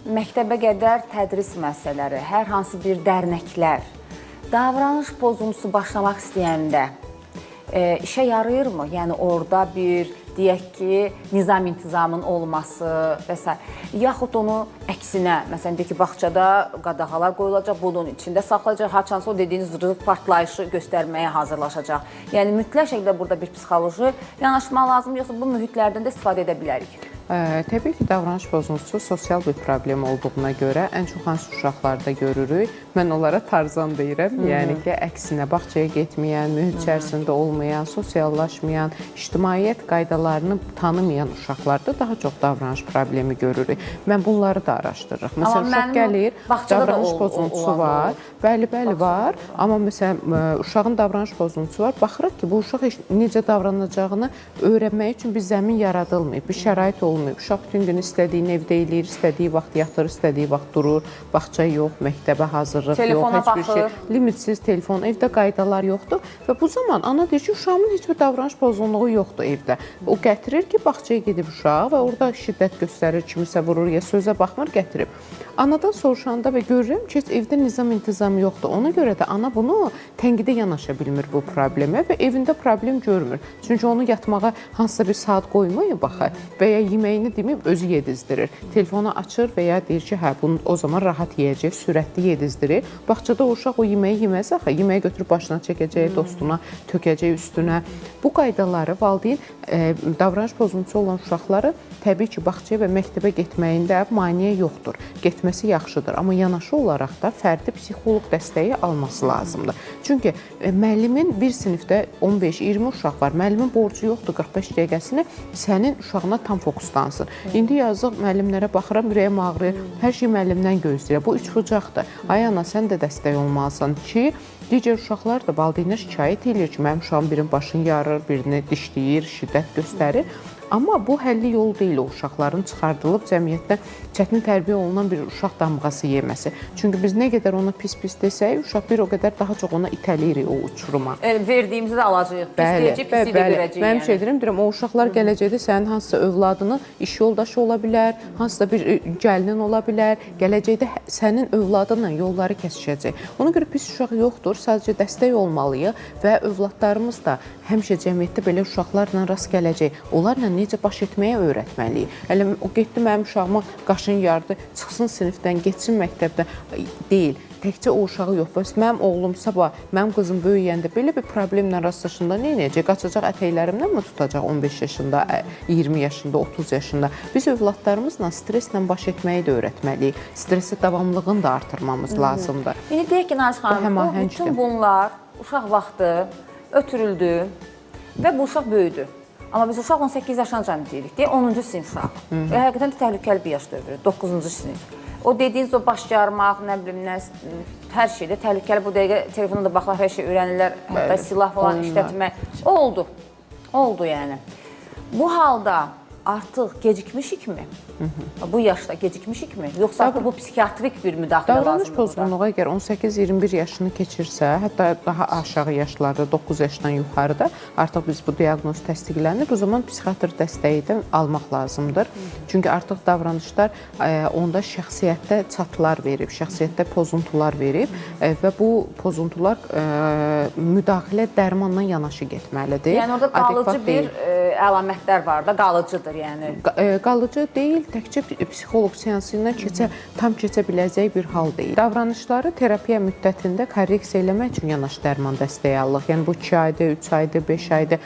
A: məktəbə qədər tədris məsələləri, hər hansı bir dərnəklər, davranış pozuntusu başlamaq istəyəndə işə yarayırmı? Yəni orada bir deyək ki, nizam-intizamın olması və s. Yaxud onu əksinə, məsələn, deyək ki, bağçada qadağalar qoyulacaq, bunun içində saxlayacaq, haçansa o dediyiniz partlayışı göstərməyə hazırlaşacaq. Yəni mütləq şəkildə burada bir psixoloji yanaşma lazımdır, yoxsa bu mühitlərdən də istifadə edə bilərik?
B: Təbii ki, davranış pozuntusu sosial bir problem olduğuna görə ən çox hansı uşaqlarda görürük? Mən onlara Tarzan deyirəm. Yəni ki, əksinə bağçaya getməyən, mühit içərisində olmayan, sosiallaşmayan, ictimaiyyət qaydalarını tanımayan uşaqlarda daha çox davranış problemi görürük. Mən bunları da araşdırırıq. Məsələn, uşaq gəlir, davranış pozuntusu var. Bəli, bəli var. Amma məsələn, uşağın davranış pozuntusu var. Baxırıq ki, bu uşaq heç necə davranacağını öyrənmək üçün bir zəmin yaradılmayıb, bir şərait olmayıb. Uşaq bütün gün istədiyini evdə eləyir, istədiyi vaxt yatır, istədiyi vaxt durur, bağça yox, məktəbə hazırlıq
A: Telefona
B: yox, heç bir şey.
A: baxır.
B: Limitsiz telefon, evdə qaydalar yoxdur və bu zaman ana deyir ki, uşağımın heç bir davranış pozğunluğu yoxdur evdə. O gətirir ki, bağçaya gedib uşaq və orada şiddət göstərir, kimisə vurur, ya sözə baxmır, gətirib. Anadan soruşanda və görürəm ki, heç evdə nizam-intizam yoxdur. Ona görə də ana bunu tənqidə yanaşa bilmir bu problemə və evində problem görmür. Çünki onu yatmağa hansısa bir saat qoymayıb axı və ya yeməyini deməyib özü yedizdirir. Telefonu açır və ya deyir ki, hə, bunu o zaman rahat yeyəcək, sürətli yedizdirir. Bağçada o uşaq o yeməyi yeməz axı, yeməyi götürüb başına çəkəcək, dostuna tökəcək üstünə. Bu qaydaları valideyn davranış pozuntusu olan uşaqları təbii ki, bağçaya və məktəbə getməyində maneə yoxdur. Getməsi yaxşıdır, amma yanaşı olaraq da fərdi psixoloq dəstəyi alması lazımdır. Çünki müəllimin bir sinifdə 15-20 uşaq var. Müəllimin borcu yoxdur 45 dəqiqəsini sənin uşağına tam fokuslansın. İndi yazıq müəllimlərə baxıram, ürəyim ağrıyır. Hər şey müəllimdən gözləyir. Bu üçbucaqdır. Ay ana, sən də dəstək olmalısan ki, digər uşaqlar da valideynlər şikayət eləyir ki, mənim uşağım birinin başını yarır, birini dişləyir, şiddət göstərir. Amma bu həlli yol deyil o uşaqların çıxardılıb cəmiyyətdə çətin tərbiyə olunan bir uşaq damğası yeməsi. Çünki biz nə qədər ona pis-pis desək, uşaq bir o qədər daha çox ona itəliyirik o uçuruma.
A: Verdiyimizi də alacağıq. Pis deyəcək, pisi də görəcəyik.
B: Mənim şey deyirəm, deyirəm, o uşaqlar gələcəkdə sənin hansısa övladının iş yoldaşı ola bilər, hansısa bir gəlinin ola bilər, gələcəkdə sənin övladınla yolları kəsişəcək. Ona görə pis uşaq yoxdur, sadəcə dəstək olmalıyıq və övladlarımız da həmişə cəmiyyətdə belə uşaqlarla rast gələcək. Onlarla necə baş etməyə öyrətməliyik. Hələ o getdi mənim uşağıma qaşın yardı, çıxsın sinifdən, getsin məktəbdən deyil. Təkcə o uşağı yox. Bəs mənim oğlum sabah, mənim qızım böyüyəndə belə bir problemlə rastlaşanda nə edəcək? Qaçacaq ətəklərimdən mi tutacaq 15 yaşında, 20 yaşında, 30 yaşında? Biz övladlarımızla stresslə baş etməyi də öyrətməliyik. Stressi davamlılığını da artırmamız lazımdır.
A: İndi deyək ki, Narınc xanım, bu bütün bunlar uşaq vaxtı ötürüldü və bu uşaq böyüdü. Amma biz uşaq 18 yaşına deyirik, deyək 10-cu sinif uşaq. Və həqiqətən də təhlükəli bir yaş dövrü, 9-cu sinif. O dediyiniz o baş yarmaq, nə bilim, nə, hər şeydə təhlükəli. Bu dəqiqə telefona da baxırlar, hər şey öyrənirlər, hətta silah falan işlətmək. Oldu, oldu yəni. Bu halda artıq gecikmişikmi? Bu yaşda gecikmişikmi? Yoxsa artıq bu psixiatrik bir müdaxilə
B: Davranış
A: lazımdır burada?
B: pozğunluğu əgər 18-21 yaşını keçirsə, hətta daha aşağı yaşlarda, 9 yaşdan yuxarıda artıq biz bu diaqnoz təsdiqlənir. O zaman psixiatr dəstəyi də almaq lazımdır. Çünki artıq davranışlar onda şəxsiyyətdə çatılar verib, şəxsiyyətdə pozuntular verib və bu pozuntular müdaxilə dərmanla yanaşı getməlidir.
A: Yəni orada qalıcı bir əlamətlər var da, qalıcıdır yəni.
B: Qalıcı deyil, təkcə psixoloq seansı ilə tam keçə biləcək bir hal deyil. Davranışları terapiya müddətində korreksiya eləmək üçün yanaşı dərman dəstəyi alırıq. Yəni bu 2 aydır, 3 aydır, 5 aydır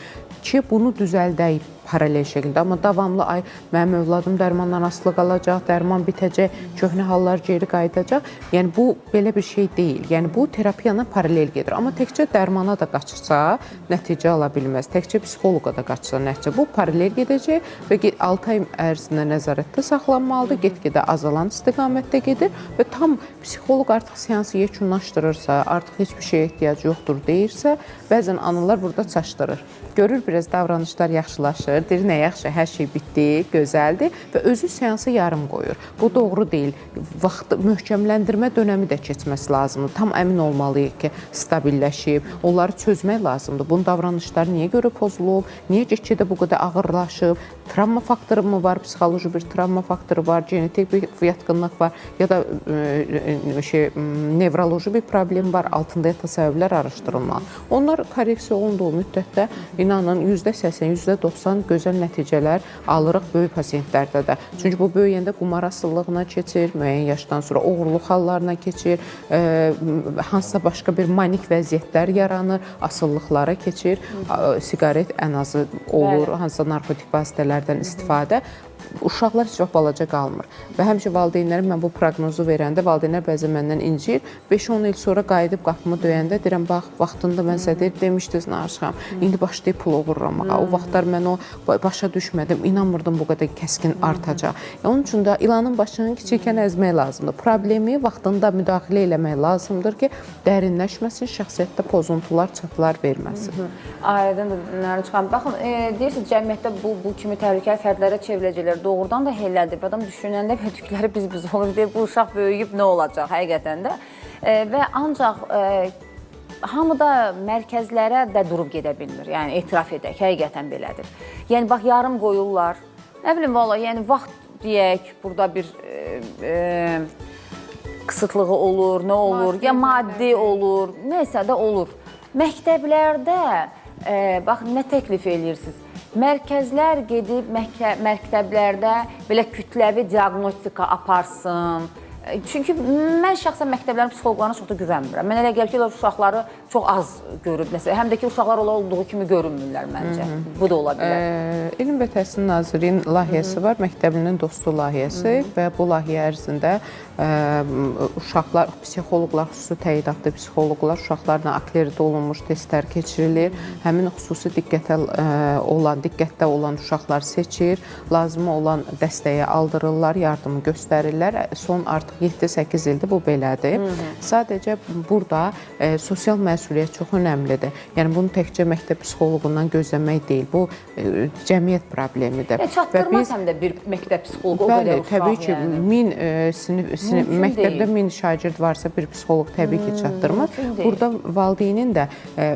B: ki, bunu düzəldək. Paralel şəkildə, amma davamlı ay mənim övladım dərmandan asılı qalacaq, dərman bitəcək, köhnə hallar geri qayıdacaq. Yəni bu belə bir şey deyil. Yəni bu terapiyanla paralel gedir. Amma təkcə dərmana da qaçırsa nəticə ala bilməz. Təkcə psixoloqa da qaçsa nəticə. Bu paralel gedəcək və 6 ay ərzində nəzarətdə saxlanmalıdır. Get-gedə azalan istiqamətdə gedir və tam psixoloq artıq seansı yekunlaşdırırsa, artıq heç bir şeyə ehtiyac yoxdur deyirsə, bəzən analar burada çaşdırır. Görür biraz davranışlar yaxşılaşır, deyir nə yaxşı, hər şey bitdi, gözəldir və özü seansı yarım qoyur. Bu doğru deyil. Vaxt möhkəmləndirmə dönəmi də keçməsi lazımdır. Tam əmin olmalıyıq ki, stabilləşib, onları çözmək lazımdır. Bunun davranışları niyə görə pozulub, niyə get-gedə bu qədər ağırlaşıb, travma faktoru mu var, psixoloji bir travma faktoru var, genetik bir yatqınlıq var ya da nevroloji bir problem var, altında yatan səbəblər araşdırılmalı. Onlar korreksiya olunduğu müddətdə inanın %80, %90 gözəl nəticələr alırıq böyük pasientlərdə də. Çünki bu böyüyəndə qumar asılılığına keçir, müəyyən yaşdan sonra oğurluq hallarına keçir, hansısa başqa bir manik vəziyyətlər yaranır, asılılıqlara keçir, siqaret ən azı olur, hansısa narkotik vasitələrdən istifadə. Uşaqlar heç vaxt balaca qalmır. Və həmişə valideynlərim mən bu proqnozu verəndə valideynlər bəzən məndən inciyir. 5-10 il sonra qayıdıb qapımı döyəndə deyirəm, bax, vaxtında mən sizə demişdiniz Narış xanım, indi başlayıb pul oğurlamağa. O vaxtlar mən o başa düşmədim, inanmırdım bu qədər kəskin artacaq. Onun üçün də ilanın başını kiçikkən əzmək lazımdır. Problemi vaxtında müdaxilə eləmək lazımdır ki, dərinləşməsin, şəxsiyyətdə pozuntular, çatılar verməsin.
A: Ailədən də Narış xanım, baxın, deyirsiniz cəmiyyətdə bu kimi təhlükəli fərdlərə çevriləcəklər. Doğrudan da elədir. Adam düşünəndə tükləri biz-biz olur. Deyir, bu uşaq böyüyüb nə olacaq həqiqətən də. Və ancaq hamı da mərkəzlərə də durub gedə bilmir. Yəni etiraf edək, həqiqətən belədir. Yəni bax, yarım qoyurlar. Nə bilim, valla, yəni vaxt deyək, burada bir qısıtlığı olur, nə olur, ya maddi olur, nəysə də olur. Məktəblərdə bax, nə təklif edirsiniz? Mərkəzlər gedib məktəblərdə belə kütləvi diaqnostika aparsın. Çünki mən şəxsən məktəblərin psixoloqlarına çox da güvənmirəm. Mən elə gəlir ki, uşaqları çox az görüb. Məsələn, həm də ki, uşaqlar olduğu kimi görünmürlər məncə. Bu da ola bilər.
B: Elm və Təhsil Nazirliyinin layihəsi var, Məktəblinin Dostu layihəsi və bu layihə ərzində uşaqlar, psixoloqlar, xüsusi təyidatlı psixoloqlar uşaqlarla akreditə olunmuş testlər keçirilir. Həmin xüsusi diqqətdə olan uşaqlar seçir, lazımı olan dəstəyi aldırırlar, yardımı göstərirlər. Son artıq 7-8 ildir bu belədir. Sadəcə burada sosial məsuliyyət çox önəmlidir. Yəni bunu təkcə məktəb psixoloqundan gözləmək deyil. Bu cəmiyyət problemidir.
A: Çatdırmaz həm də bir məktəb psixoloqu o qədər uşaq.
B: Təbii ki, 1000 məktəbdə 1000 şagird varsa bir psixoloq təbii ki çatdırmaz. Burada valideynin də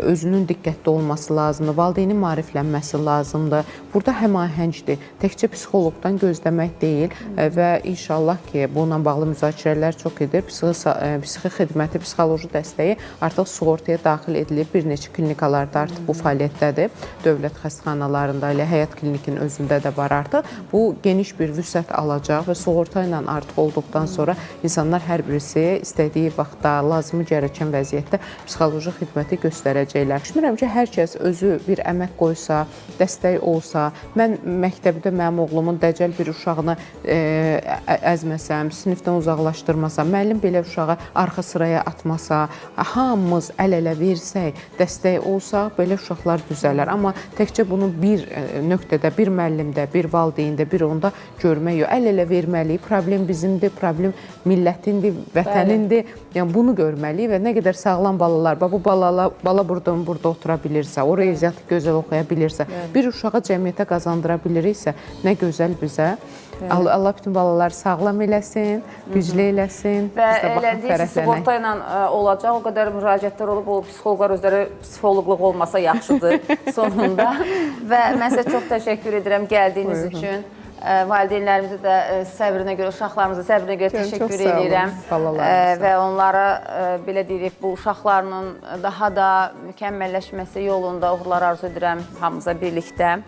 B: özünün diqqətli olması lazımdır, valideynin maariflənməsi lazımdır. Burada həmahəngdir. Təkcə psixoloqdan gözləmək deyil və inşallah ki, bununla bağlı müzakirələr çox edir. Psixi xidməti, psixoloji dəstəyi artıq sığortaya daxil edilib. Bir neçə klinikalarda artıq bu fəaliyyətdədir. Dövlət xəstəxanalarında, elə Həyat Klinikinin özündə də var artıq. Bu geniş bir vüsət alacaq və sığorta ilə artıq olduqdan sonra insanlar hər birisi istədiyi vaxtda, lazımı gərəkən vəziyyətdə psixoloji xidməti göstərəcəklər. Düşünürəm ki, hər kəs özü bir əmək qoysa, dəstək olsa, mən məktəbdə mənim oğlumun dəcəl bir uşağını əzməsəm, sinifdən uzaqlaşdırmasam, müəllim belə uşağı arxa sıraya atmasa, hamımız əl-ələ versək, dəstək olsa, belə uşaqlar düzələr. Amma təkcə bunu bir nöqtədə, bir müəllimdə, bir valideyndə, bir onda görmək yox. Əl-ələ verməliyik. Problem bizimdir, problem millətindir, vətənindir. Yəni bunu görməliyik və nə qədər sağlam balalar, bax bu bala buradan burada otura bilirsə, o riyaziyyatı gözəl oxuya bilirsə, bir uşağı cəmiyyətə qazandıra biliriksə, nə gözəl bizə. Allah bütün balaları sağlam eləsin, güclü eləsin.
A: Və elə deyirsiniz, sığorta ilə olacaq, o qədər müraciətlər olub, o psixoloqlar özləri psixoloqluq olmasa yaxşıdır sonunda. Və mən sizə çox təşəkkür edirəm gəldiyiniz üçün. Valideynlərimizə də səbrinə görə, uşaqlarımıza səbrinə görə təşəkkür edirəm. Və onlara belə deyirik, bu uşaqlarının daha da mükəmməlləşməsi yolunda uğurlar arzu edirəm hamımıza birlikdə.